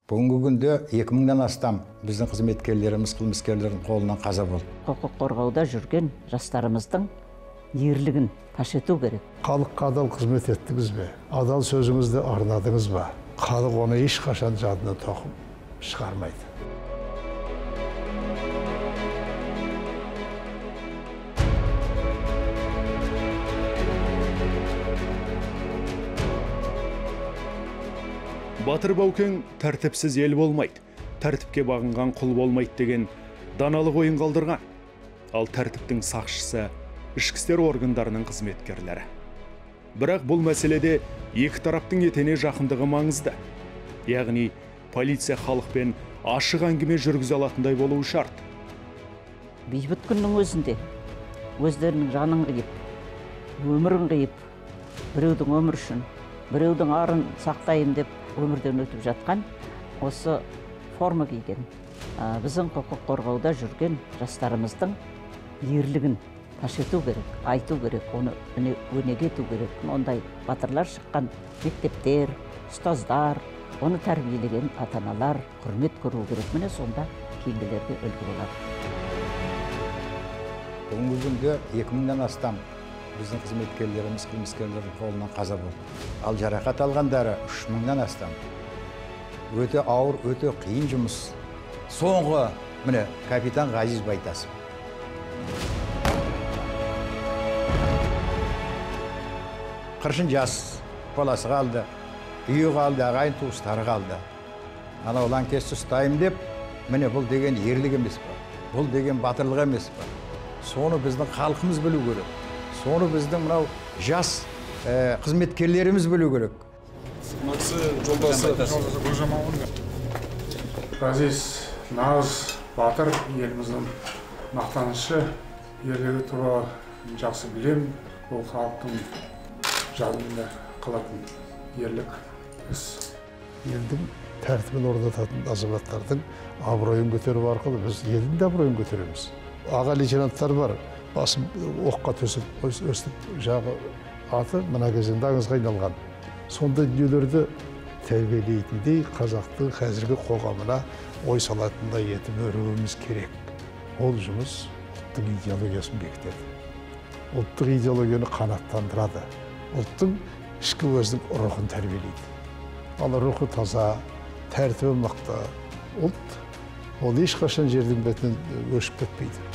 Бүгінгі күнде 2000-нан астам біздің қызметкерлеріміз қылмыскерлердің қолынан қаза болды. Құқық қорғауда жүрген жастарымыздың ерлігін паш ету керек. Халыққа адал қызмет еттіңіз бе? Адал сөзіңізді арнадыңыз ба? Халық оны ешқашан жадынан тоқып шығармайды. Батыр Баукең тәртіпсіз ел болмайды, тәртіпке бағынған құл болмайды деген даналық ойын қалдырған. Ал тәртіптің сақшысы ішкі істер органдарының қызметкерлері. Бірақ бұл мәселеде екі тараптың етене жақындығы маңызды. Яғни полиция халықпен ашық әңгіме жүргізе алатындай болуы шарт. Бейбіт күннің өзінде өздерінің жанын қиып, өмірін қиып, біреудің өмірі үшін, біреудің арын сақтайын деп өмірден өтіп жатқан осы форма киген біздің құқық қорғауда жүрген жастарымыздың ерлігін паш ету керек, айту керек, оны өнеге ету керек. Ондай батырлар шыққан мектептер, ұстаздар, оны тәрбиелеген ата-аналар құрмет көру керек. Міне сонда кейінгілерге үлгі болады. Бүгінгі күнде 2000-нан астам біздің қызметкерлеріміз қылмыскерлердің қолынан қаза болды. Ал жарақат алғандары 3000-нан астам. Өте ауыр, өте қиын жұмыс. Соңғы, міне, капитан Ғазиз Байтасов. Қыршын жас баласы қалды, үйі қалды, ағайын туыстары қалды. Анау лаңкесті ұстаймын деп, міне бұл деген ерлік емес па? Бұл деген батырлық емес па? Соны біздің халқымыз білу керек. Соны біздің мынау жас қызметкерлеріміз білу керек. Мына кісі жолдасы Ғазиз нағыз батыр, еліміздің мақтанышы, ерлігі туралы жақсы білемін. Ол халықтың жадында қалатын ерлік іс. Елдің тәртібін орнататын азаматтардың абыройын көтеру арқылы біз елдің де абыройын көтереміз. Аға лейтенанттар бар, басын оққа төсіп, өстіп жағы аты мына кезеңде аңызға айналған. Сондай дүниелерді тәрбиелейтіндей қазақтың қазіргі қоғамына ой салатындай етіп өруіміз керек. Ол жұмыс ұлттың идеологиясын бекітеді. Ұлттық идеологияны қанаттандырады. Ұлттың ішкі өзінің рухын тәрбиелейді. Ал рухы таза, тәртібі мықты ұлт, ол ешқашан жердің бетінен өшіп кетпейді.